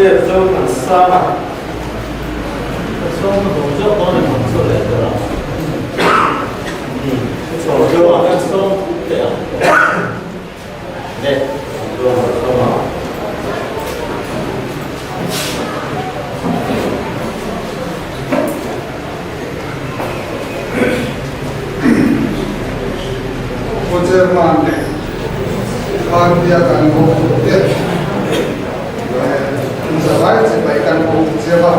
F Zothansanga. Ka sawm na bawm zawk dawn emaw chu leh ber a. Ka chhawr deuh a, kan sawm thut teh ang. Le, Zothansanga. Pu Chairman leh Party-a kan hotute leh inzalai chibai kan hotu cheu a,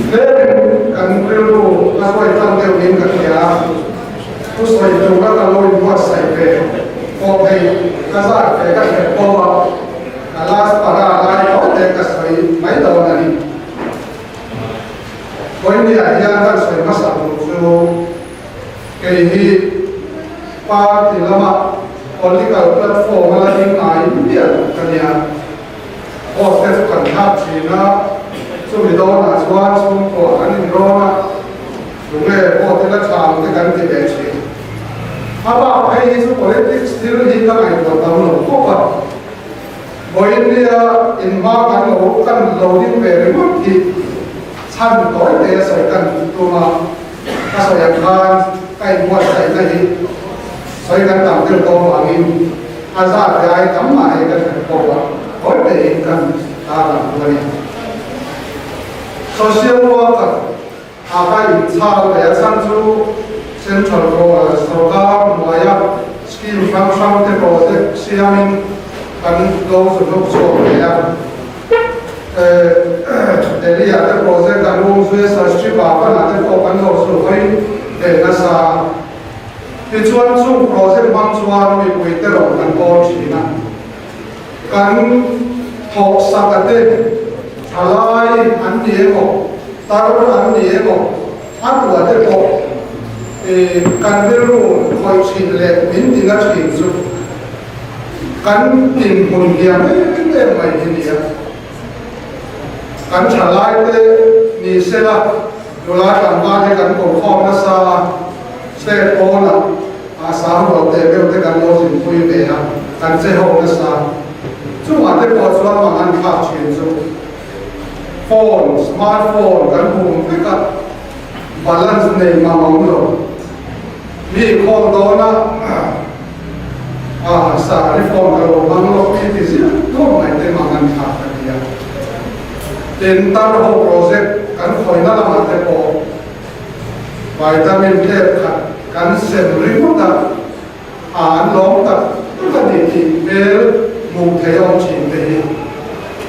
tlemin kan rilru a sawi tlang deuh niin ka hria a, thu sawi tura ka lo inbuatsaih ve pawh hei ka zat ve ka hre pawh a, ka last para lai tawh te ka sawi mai dawn a ni. Vawinia hian kan sawi hmasa tur chu kei hi party lama political platform a la ding ngai miah lo ka nia. Vote te chu kan thlak thin a, chumi dawnah chuan chhungkua kan inrawn a, tunge vote i la thlang te kan ti ve thin. A bak phei hi chu politics thil hi ka ngaihtuah tam lo khawp a. Vawiinnia inhma kan lo kan lo ding ve ringawt hi chhan tawi te a sawi kan tum a, ka sawi ang khan ka inbuatsaihna hi sawi kan tam deuh tawh vangin a zat ve ai tam mah hei ka hre pawh a, tawi tein kan tarlang duh a ni. Social worker a ka inchhal ve a chhan chu Central sorkar hnuaia scheme hrang hrang te project siamin kan lo zunuk chhuak ve a. Delhi ah te project kan um zui a, Sastri Bhavan ah te pawh kan lo zu hawi ve nasa a. Tichuan chung project hmang chuan mipui te rawn kan kawl thin a. Kan thawhsak a te thalai an ni emaw, tar an ni emaw, a tua te pawh kan rilru khawih thin leh min tina thin chu kan dinhmun hiam em em mai hi nia. Kan thalai te ni sela nula tlangval hi kan kokhawm nasa a, state pawnah a sang rual teh deuh te kan lo zinpui ve a, kan che ho nasa. Chungah te pawh chuan mang an thlak thin chu phone, smart phone kan hum vek a, balance nei mang awm lo. Mi call dawn a, a sa ni phone ka lo hmang lawk mi ti ziah tawp mai te mang an thlak ka ti a. Tin, tar ho project kan khawina lamah te pawh Vitamin tlep khat kan sem ringawt a, a an lawm tak tak a ni tih hmel hmuh thei a awm thin te hi.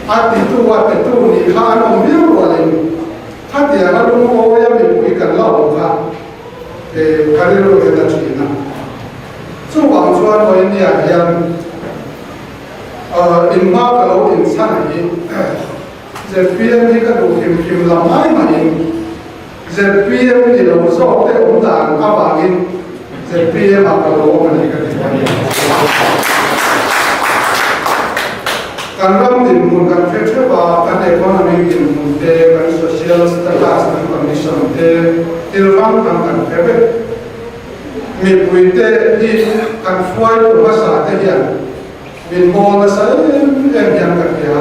A titu a petu nih kha an awm viau rualin khatianga lungawia mipui kan la awm kha ka rilru hian a thin a. Chuvang chuan Vawinia hian inhma ka lo inchhan hi ZPM hi ka duh hrim hrim lam mai maiin ZPM ni lo zawk te awm dan avangin ZPM ah ka lo awm a ni ka ti a ni. Kan ram dinhmun kan hre theuh a, kan economy dinhmun te, kan social status, kan condition te, thil hrang hrang kan hre vek. Mipui te hi kan hruaitu hmasa te hian Min mawl nasa em em hian ka hria.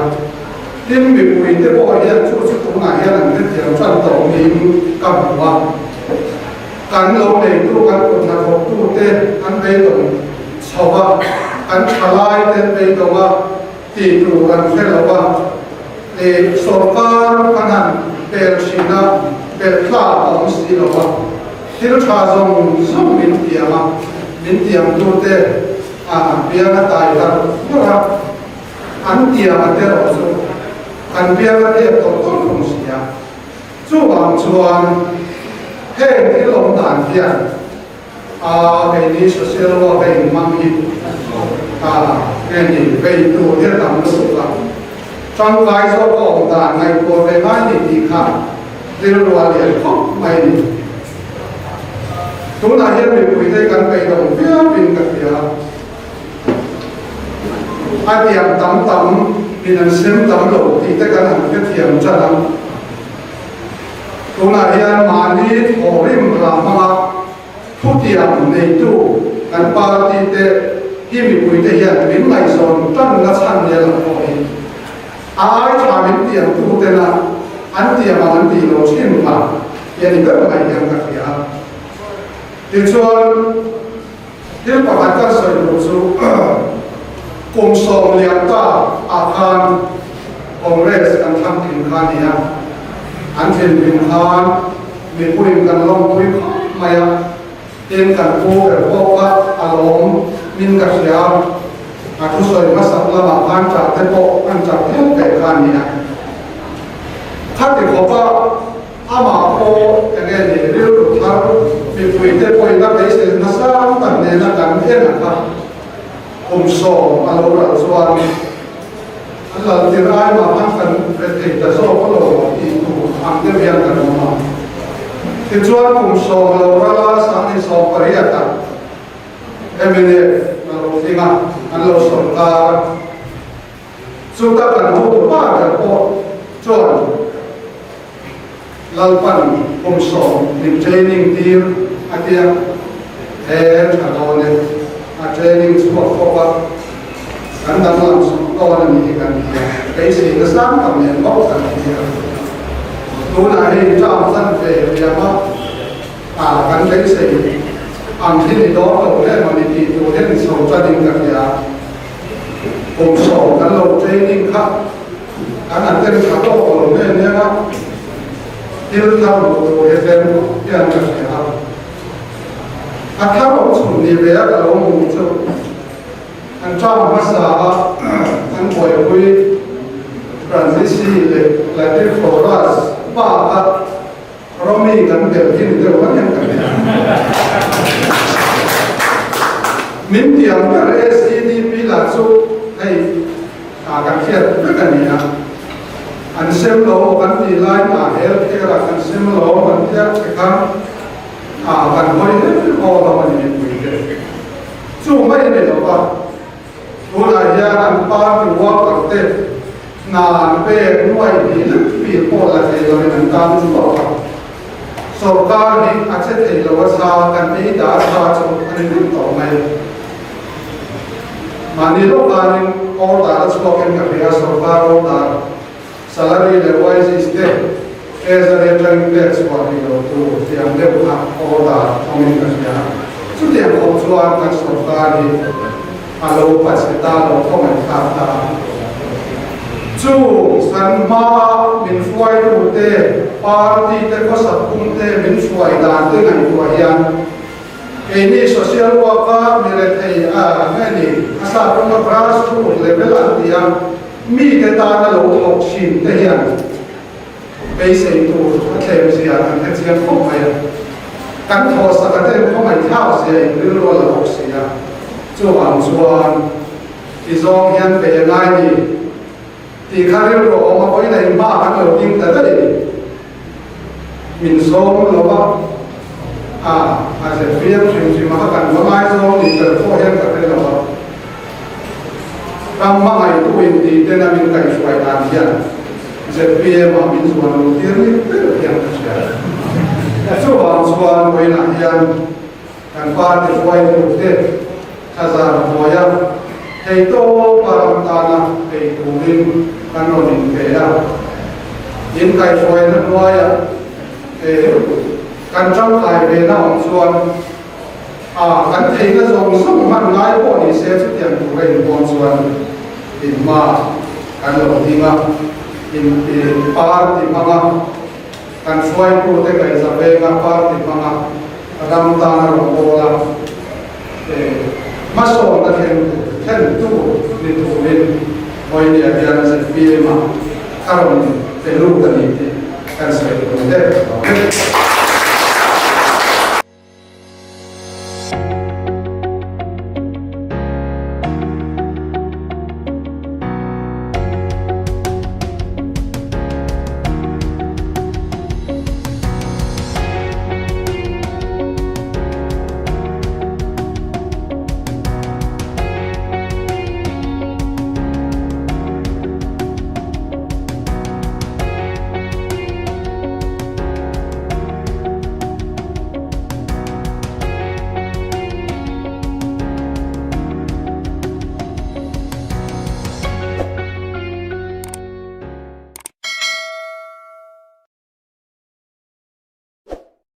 Tin, mipuite pawh hian chu chu tunah hian an hrethiam tan tawh niin ka hmu a. Kan lo neitu, kan kut hnathawktute an beidawng chho a, kan thalaite an beidawng a, tih tur an hre lo a. Ih, sorkar kan han pel thin a, pel tlak a awm si lo a. Thil tha zawng zawng min tiam a, min tiamtute A biang a tai dar dar a, an tiang a te rawh chu an biang a tep tawh tawh thung si a. Chuvang chuan heng thil awm dan hian a keini social work a inhmang hi a nge ni vei tur hi a tam lutuk a, tangkai zawk a awm dan ngaihtuah ve ngai ni tih kha rilru a lian khawp mai a ni. Tunah hian mipuite kan beidawng viauin ka hria. A tiang tam tam min an sem tam lo tih te kan han hrethiam tan ang. Tunah hian mahni thawhrim rah hmanga thutiang neitu kan party te hi mipuite hian min ngaihzawn tanna chhan nia lang pawh hi. A ai tha min tiam tu tena an tiam ang an tih lo thin kha hi a ni ber mai hian ka hria. Tichuan thil pakhat kan sawi duh chu kum sawm liam ta ah khan Congress kan thlang thin kha a ni a, an thinrim khan mipuiin kan lawmpui khawp mai a. Tin, kan pu ber pawh kha a lawm min ka hria a, a thusawi hmasak lamah khan ṭah te pawh an ṭap hial pek kha a ni a. Khati khawpa amah pawh eng nge ni rilru thar mipuite pawhin a beisei hmasa tak nena kan en a kha kum sawm a lo ral chuan an laltir ai mah khan kan re thei ta zawk a lo tih tur ang deuh hian kan awm a. Tichuan kum sawm lo rala Sanghnih 18 ah mnf a lo tling a, an lo sawrkar a. Chuta kan hotu pa ber pawh chuan Lalpan kum sawm min training tir a tia, he tha dawn e, a training chhuak khawp a, kan danglam sawm dawn a nih hi kan ti a, beiseina sang tak nen bawk kan ti a. Tunah hei term chan ve riam a, ah kan beisei ang hi ni dawn lo hle maw ni tih tur hian chho tanin ka hria. Kum sawm kan lo training kha Kan an en tha tawk lo nge nia a, thil thar hmuh tur hi tlem hian ka hria a. A thar awm chhun ni ve a ka lo hmuh chu an ṭam hmasa a, an buaipui Franzisi leh Latin Floras pa kha Romi kan belh hi ni deuh mai hian ka hria. Min tiam ber SEDP lah chu hei ah kan hriat vek a ni a, an sem lo kan tih lai ah health care ah kan sem lo kan tia te khan ah kan hawi hle haw lo a ni mipui te. Chu mai a ni lo va. Tunah hian an party worker te hna an pek nuai hnih lek fir pawh la thei loin an tan chhuak a. Sorkar hi a che thei lo a sa kan ei dah sa chu a ni vek tawh mai. Mahni lawkanin order a chhuakin ka hria sorkar order, salary leh wages te treasury atangin pek chhuah rih lo tur tih ang deuh kha order awmin ka hria. Chutiang khawp chuan kan sorkar hi a lo pachhe ta lo khawngaih thlak ta. Chu kan hmaa min hruaitute, party te khawsak kum te min hruai dan te ngaihtuah hian keini social work-a mi rethei a nge ni a sa rawng a grassroot level an ti a, Mite tana lo thawk thin te hian beisei tur a thlem zia kan hre chiang khawp mai a, kan thawhsak a ten khawngaihthlak zia in rilru a la bawk si a, chuvang chuan ti zawng hian bei a ngai ni tih kha rilru a awm a, vawiin a inhma kan lo ding ta daih ni. Min zawng lo a, a a zet viau hrim hrim a, ka kan va ngai zawng ni tel pawh hian ka hre lo a. Ram hmangaihtu in tih ten a min kaihhruai dan hian zpm ah min zuan lo tir ni ber hian ka hria. Chuvang chuan vawiinah hian kan party hruaitu te thazar hnuaia theitawpa ram tana ei turin kan rawn inpe a. In kaihhruaina hnuaiah kan tangkai ve na awm chuan A, kan theihna zawng zawng hman ngai pawh ni se chutiang tur a inpawn chuan in hma kan lo ding a, in party hmanga kan hruaitute kaihza venga party hmanga ram tana rawn bawl a, hmasawnna thlen thlentu ni turin vawinia hian zpm ah ka rawn pe lut a ni tih kan sawi tur deuh.